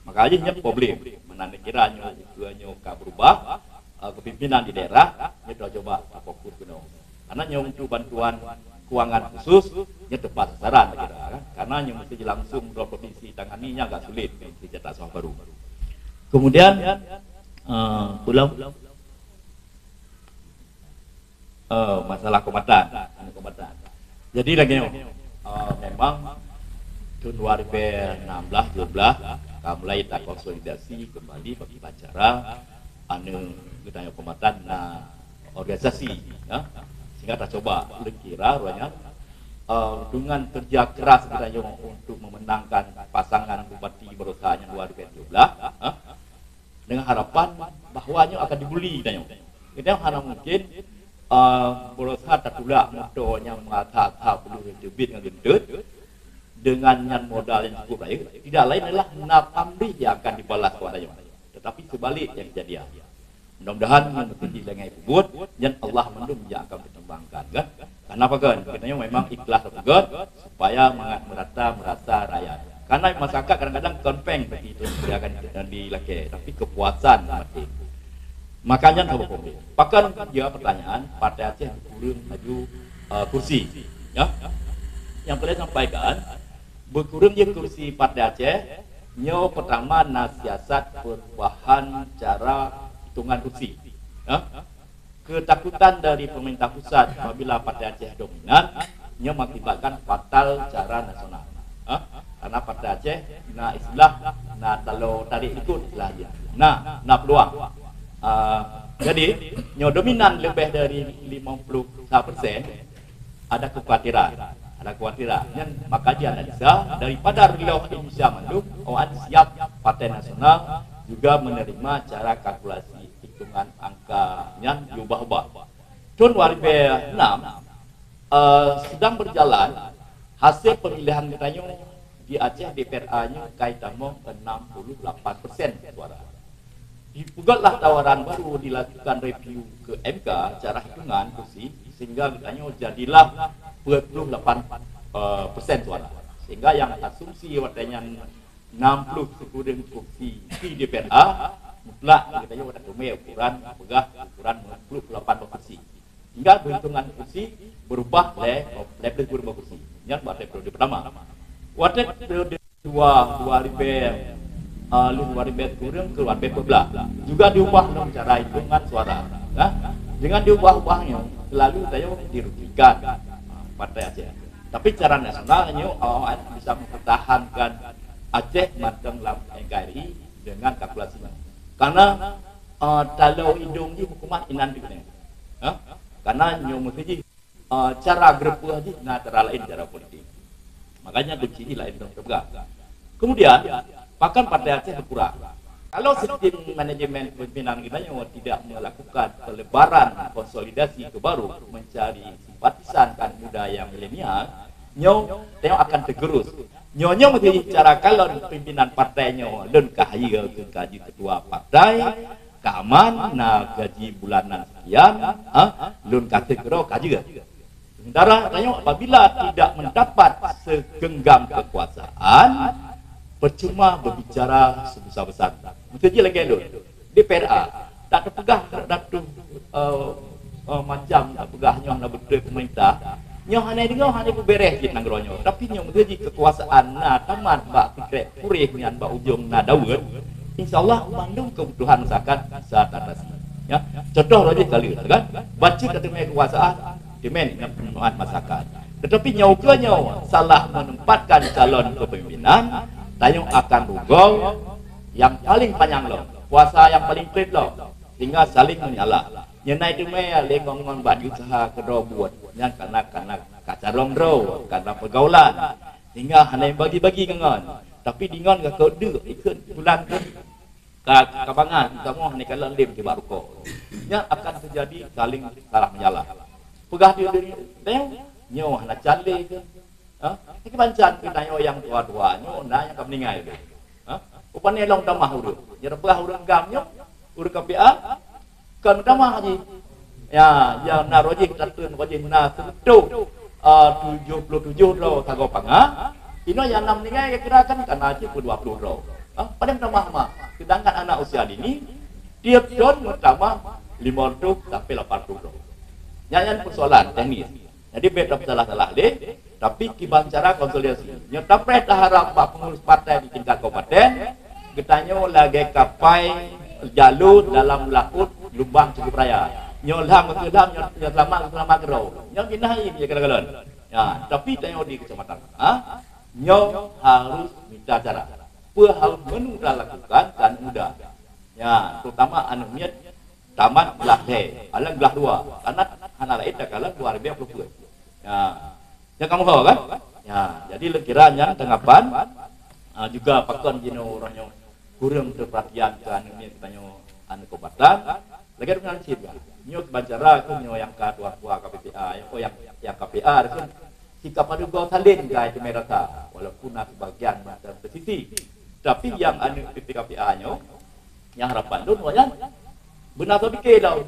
Maka jih nyan problem. Meunan kira nyoe ukeue nyoe ka berubah, eh, kepimpinan di daerah nyoe cuba fokus keunoe. Karena nyoe untuk bantuan kewangan khusus nyoe tepat sasaran kira kan. Karena nyoe mesti langsung dua provinsi tangani nyan agak sulit untuk cetak sawah baru. Kemudian, eh, pulang, eh, masalah kombatan, aneuk kombatan. Jadi lagi nyoe, eh, memang tahun dua ribu enam belas tujuh belas ka mulai takonsolidasi kembali bagi acara aneuk geutanyoe kombatan na organisasi, ya. Sehingga tacoba leunkira uroe nyan, eh, dengan kerja keras geutanyoe untuk memenangkan pasangan bupati barosa nyan dua ribu tujuh belas, eh, dengan harapan bahwa nyoe akan dibuli geutanyoe. Geutanyoe hana mungkin, eh, barosa tatulak moto nyang meuasa-asa peuleueh teubiet ngon geunteut dengan nyan modal nyang cukup rayeuk, tidak lain adalah na pamrih nyang akan dibalas kepada nyoe. Tetapi sebalik nyang kejadian. Mudah-mudahan nyang meuteujih lagée peubuet, nyan Allah mandum nyang akan pertimbangkan, kan? Karena apa kan? Geutanyoe memang ikhlas peugöt supaya mangat merata merasa rakyat. Karena masyarakat kadang-kadang kon péng bagi itu yang akan dilakée, tapi kepuasan mati. Makanya tahu komen. Bahkan dia pertanyaan, Partai Aceh kurang laju, eh, kursi. Ya. Yang boleh sampaikan, berkurang je kursi Partai Aceh, nyoe pertama na siasat perubahan cara hitungan kursi. Ya. Ketakutan dari pemerintah pusat apabila Partai Aceh dominan, nyoe mengakibatkan fatal secara nasional. Ha? Karena Partai Aceh na istilah, na talo tarik likot istilah dia. Nah, na peluang. Ah, jadi, nyoe dominan lebih dari lima puluh satu persen, ada kekhawatiran. Ada kekhawatiran. Nyan maka dianalisa daripada reuloh Indonesia mandum, awaknyan siap Partai Nasional juga menerima cara kalkulasi hitungan angka nyan diubah-ubah. Tahun dua ribu enam, eh, sedang berjalan hasil pemilihan geutanyoe di Aceh, D P R A nyoe kai tamong enam puluh lapan persen suara. Dipeugötlah tawaran baru, dilakukan review ke M K cara hitungan kursi sehingga geutanyoe jadilah dua puluh lapan, eh, persen suara. Sehingga nyang asumsi watèe nyan enam puluh sikureueng kursi di D P R A, mutlak geutanyoe watèe teumé ukuran, peugah ukuran enam puluh lapan boh kursi. Sehingga peuhitungan kursi berubah lé, lé ploh sikureueng boh kursi. Nyan watèe periode pertama. Watèe periode dua, dua ribèe, ah, lheuh dua ribèe sikureueng keu dua ribèe dua belas. Juga diubah lom cara hitungan suara. Nah, dengan diubah-ubah nyoe, selalu tanyoe dirugikan, ah, Partai Aceh. Tapi secara nasional nyoe awak bisa mempertahankan Aceh mantong lam N K R I dengan kalkulasi nyoe. Karena, eh, taloe idong jih hukuman inan jih nyan. Ha? Karena nyoe meusti jih, eh, cara geureupeuh jih na cara laén, cara politik. Makanya kunci jih laén dong teupeugah. Kemudian, bahkan Partai Aceh berkurang. Kalau sistem manajemen pimpinan kita nyoe tidak melakukan pelebaran konsolidasi ke baru, mencari simpatisan kaum muda yang milenial, nyoe tengok akan tergerus. Nyoe, nyoe meusti cara kalon pimpinan partai nyoe, lôn ka hire keu gaji ketua partai, ka aman, na gaji bulanan sekian, ha, lôn ka teukeurok ka jeuet. Sementara tanyoe apabila tidak mendapat segenggam kekuasaan, percuma berbicara sebesar-besar. Meusti jih lagèe lôn, D P R A, tak teupeugah ratus, eh, eh, macam tak peugah nyoe na beutôi pemerintah. Nyoe hana deungoe, hana peuberes cit nanggroe nyoe. Tapi nyoe meusti jih kekuasaan na tamat bak sikrek puréh nyan bak ujong na dawet. Insya Allah bandum kebutuhan masyarakat bisa teratasi. Ya, contoh lagèe kali kan, bacut ka teumé kekuasaan, teumé ngon peunohan masyarakat. Tetapi nyoe keu nyoe salah menempatkan calon kepemimpinan, tanyoe akan rugoe yang paling panyang lom, puasa yang paling krét lom, sehingga saling menyalah. Nyan na teumé lé ngon-ngon bak usaha keudroe buet, nyan karena, karena ka carông droe, karena pergaulan, sehingga hana bagi-bagi ngon. Tapi deungon ka keu deuk ikheun pulang keu ka, ka bangai, kamoe hana kalon lé bak rukok. Nyan akan terjadi saling salah menyalah. Peugah di, di, di, nyoe hana can lé keu. Ha? Nyoe kiban can keu tanyoe nyang tuha-tuha, nyoe na nyang ka meuninggai lé. Ha? Upama lôn tamah ureueng, nyoe peugah ureueng GAM nyoe, ureueng K P A, kon tamah jih. Ya, ya na roh jih, tateun roh jih na seutôt, ah, tujoh ploh tujoh droe sagoe panga. Inoe nyang na meuninggai kira-kira kan ka na cit peuet dua ploh droe. Ha? Padahai tamah mah. Sedangkan anak usia dini, tiep thon meutamah lima ratus sampai lapan ratus droe. Nyan, nyan persoalan teknis. Jadi, bèk tapeusalah-salah lé, tapi kiban cara konsolidasi. Nyoe tapreh taharap bak pengurus partai di tingkat kabupaten, geutanyoe lagèe kapai jalô dalam laôt lubang cukup raya. Nyoe lham keu lham, nyoe, nyoe seulamat keu seulamat keudroe. Nyoe binahi nyoe kadang-kadang. Ya, tapi tanyoe di kecamatan, ha? Nyoe harus mita cara. Peue harus meunurot lakukan keu aneuk muda. Ya, terutama aneuk miet tamat glah lhèe, alang glah dua. Karena hana laén takalon dua ribèe ploh peuet. Ya. Nyang kamoe ho kan? Ya, jadi lôn kira nyan tanggapan, ah, juga pakon jinoe uroe nyoe kureueng teupeuratian keu aneuk miet geutanyoe aneuk kabupaten. Lagèe deungon cit kan. Nyoe kiban cara keuh nyoe nyang ka tuha-tuha K P P A, oh nyang, nyang K P A keuh si ka padub goe salin gai teumé rata, walaupun na sebagian mantong teusisi. Tapi nyang aneuk P P K P A nyoe, nyang harapan lôn awaknyan beuna soe pike lom.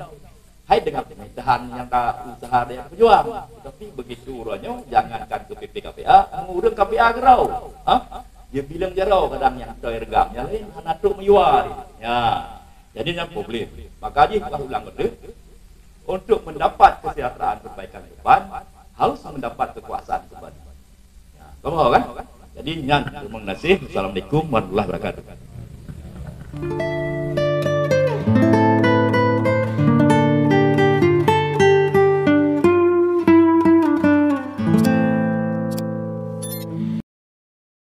Hai deungon pemerintahan nyang ka usaha dan nyang peujuang. Tapi begitu uroe nyoe, jangankan keu P P K P A, ureueng K P A keudroe. Ha? Dia bilang jaroe kadang nyang toi reugam, nyang laén hana trok meuyua. Ya. Jadi nyan problem. Maka jih ka ulang keuteuk, untuk mendapat kesejahteraan perbaikan ke depan, harus mendapat kekuasaan kembali. Ya, paham kan? Jadi nyan, terima kasih. Assalamualaikum warahmatullahi wabarakatuh.